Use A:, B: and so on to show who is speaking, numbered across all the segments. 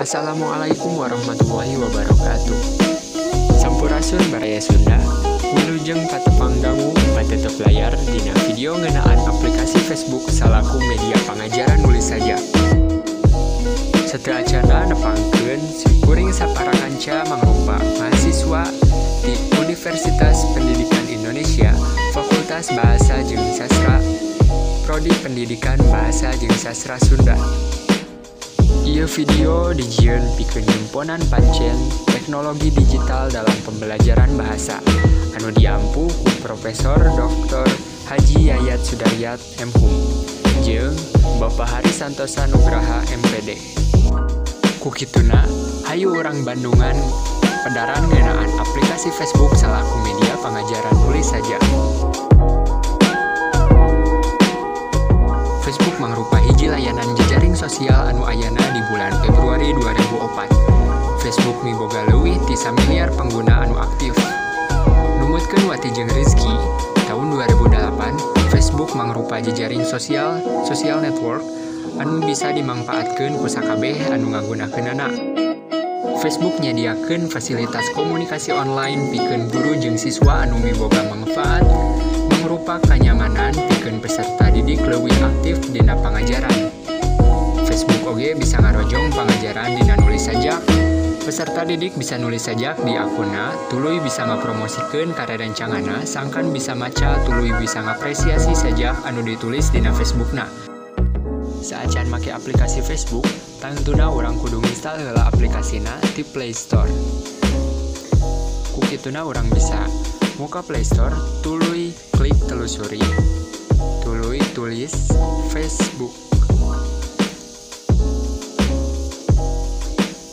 A: Assalamualaikum warahmatullahi wabarakatuh. Sampurasun Baraya Sunda, wilujeng patepang dangu patetep layar dina video ngeunaan aplikasi Facebook salaku media pangajaran nulis sajak. Sateuacanna nepangkeun simkuring sapara kanca mangrupa mahasiswa di Universitas Pendidikan Indonesia, Fakultas Bahasa jeung Sastra, Prodi Pendidikan Bahasa jeung Sastra Sunda. Ieu video dijieun pikeun nyimponan pancen teknologi digital dalam pembelajaran bahasa anu diampu ku Profesor Dr. Haji Yayat Sudaryat M.Hum jeung Bapak Hari Santosa Nugraha MPD. Ku kituna, hayu urang Bandungan pedaran ngeunaan aplikasi Facebook salaku media pangajaran nulis sajak. Facebook mangrupa hiji layanan jejaring sosial anu ayana di bulan Februari 2004. Facebook miboga leuwih ti samiliar pengguna anu aktif. Numutkeun Wati jeung Rizky, tahun 2008, Facebook mangrupa jejaring sosial social network anu bisa dimangpaatkeun ku sakabeh anu ngagunakeunana. Facebook nyadiakeun fasilitas komunikasi online pikeun guru jeung siswa anu miboga manfaat mangrupa kanyamanan pikeun peserta didik leuwih aktif dina pangajaran. Facebook oge bisa ngarojong pangajaran dina nulis sajak. Peserta didik bisa nulis sajak di akunna, tuluy bisa ngapromosikeun karerencanganna, sangkan bisa maca tuluy bisa ngapresiasi sajak anu ditulis dina Facebookna. Saacan make aplikasi Facebook, tangtuna urang kudu nginstal heula aplikasina di Play Store. Ku kituna urang bisa muka Play Store, tuluy klik telusuri, tuluy tulis Facebook.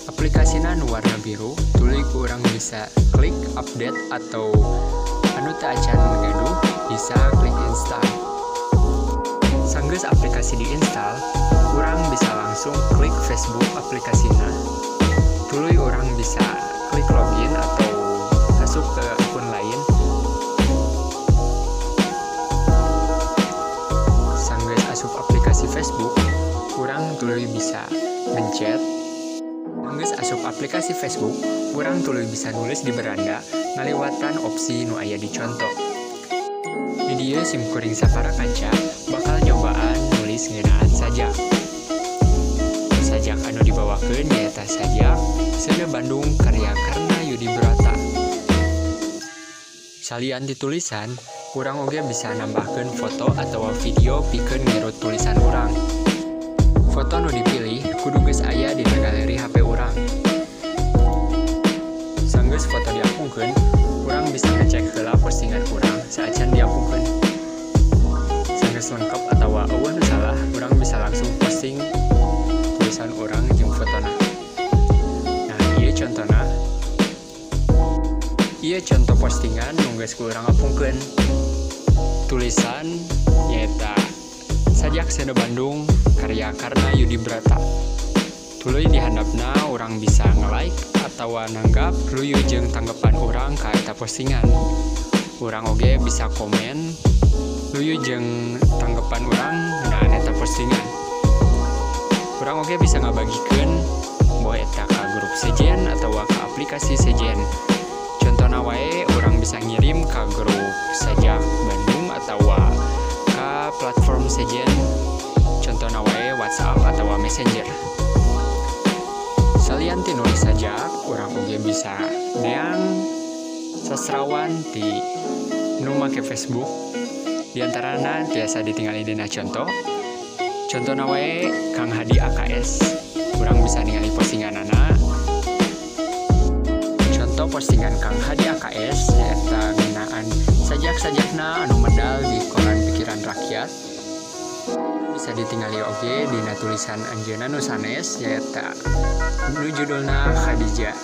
A: Aplikasina nu warna biru, tuluy ku urang bisa klik update atau anu teu acan gaduh bisa klik install. Sanggeus aplikasi diinstal, urang bisa langsung klik Facebook aplikasina. Tuluy urang bisa klik login atau masuk ke akun lain. Sanggeus asup aplikasi Facebook, urang tuluy bisa mencet. Sanggeus asup aplikasi Facebook, urang tuluy bisa nulis di beranda ngaliwatan opsi nu aya di conto. Di dieu simkuring sapara kanca bakal nyobaan nulis ngeunaan sajak. Sajak anu dibawakeun nyaeta sajak Seuneu Bandung karya Karna Yudi Brata. Salian di tulisan, urang oge bisa nambahkeun foto atawa video pikeun ngirut tulisan urang. Foto nu dipilih kudu geus aya dina galeri HP urang. Sanggeus foto diapungkeun, urang bisa ngecek heula postingan urang saacan diapungkeun. Sanggeus lengkap atawa eueuh nu salah, urang bisa langsung posting tulisan urang jeung fotona. Nah, ieu contona. Ieu conto postingan nu geus ku urang apungkeun. Tulisan nyaeta Sajak Seuneu Bandung karya Karna Yudi Brata. Tuluy di handapna urang bisa nge-like atawa nanggap luyu jeung tanggapan urang ka eta postingan. Urang oge bisa komen luyu jeung tanggapan urang ngeunaan eta postingan. Urang oge bisa ngabagikeun boh eta ka grup sejen atawa ka aplikasi sejen. Contona wae urang bisa ngirim ka grup Sajak Bandung atawa ka platform sejen, contona wae WhatsApp atawa Messenger. Salian ti nulis sajak, urang oge bisa neang sastrawan ti nu make Facebook. Di antarana tiasa ditingali dina conto. Contona wae Kang Hadi AKS. Urang bisa ningali postinganana. Contoh postingan Kang Hadi AKS nyaeta ngeunaan sajak-sajakna anu medal di koran Pikiran Rakyat. Bisa ditingali oge dina tulisan anjeunna nu sanes nyaeta nu judulna Khadijah.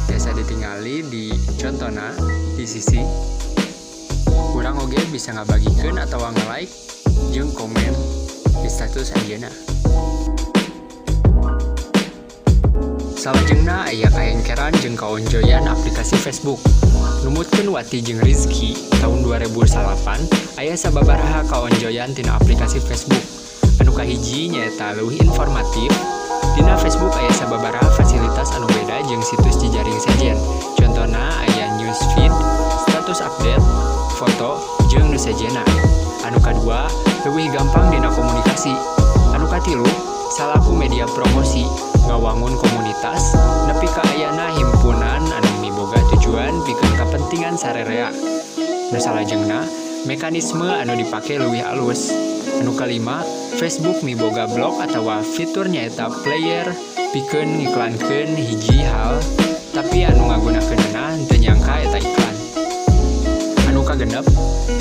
A: Biasa ditingali di contona di sisi. Urang oge bisa ngabagikeun atawa nge-like jeung komen di status anjeunna. Salajengna aya kaengkeran jeung kaonjoyan aplikasi Facebook. Numutkeun Wati jeung Rizky tahun 2008 aya sababaraha kaonjoyan tina aplikasi Facebook. Anu kahiji nyaeta leuwih informatif. Dina Facebook aya sababaraha fasilitas fungsionalitas anu beda jeung situs jejaring sejen. Contona aya news feed, status update, foto, jeung nu sejenna. Anu kadua, leuwih gampang dina komunikasi. Anu katilu, salaku media promosi, ngawangun komunitas, nepi ka ayana himpunan anu miboga tujuan pikeun kapentingan sarerea. Nu salajengna, mekanisme anu dipake leuwih alus. Anu kalima, Facebook miboga blog atawa fitur nyaeta player pikeun ngiklankeun hiji hal, tapi anu ngagunakeunana henteu nyangka eta iklan. Anu kagenep,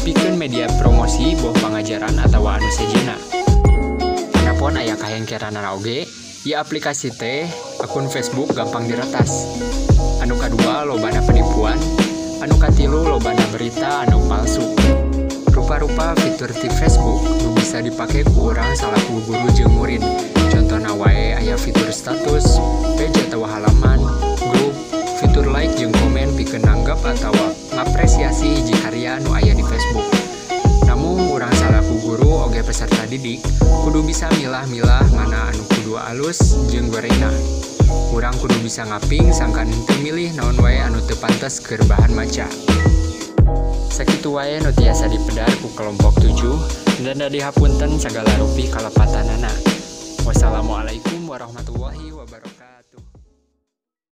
A: pikeun media promosi boh pangajaran atawa anu sejenna. Anapon aya kahengkeranana oge, ieu aplikasi teh akun Facebook gampang diretas. Anu kadua lobana penipuan, anu katilu lobana berita anu palsu. Rupa-rupa fitur ti Facebook nu bisa dipake ku urang salaku guru jeung murid. Contona wae aya fitur status, page atawa halaman, grup, fitur like jeung komen pikeun nanggap atawa ngapresiasi hiji karya nu aya di Facebook. Namun urang salaku guru oge peserta didik kudu bisa milah-milah mana anu kudu alus jeung gorengna. Urang kudu bisa ngaping sangkan henteu milih naon wae anu teu pantes keur bahan maca. Sakitu wae nu tiasa dipedar ku kelompok 7 dan dihapunten sagala rupi kalepatanana. Wassalamualaikum warahmatullahi wabarakatuh.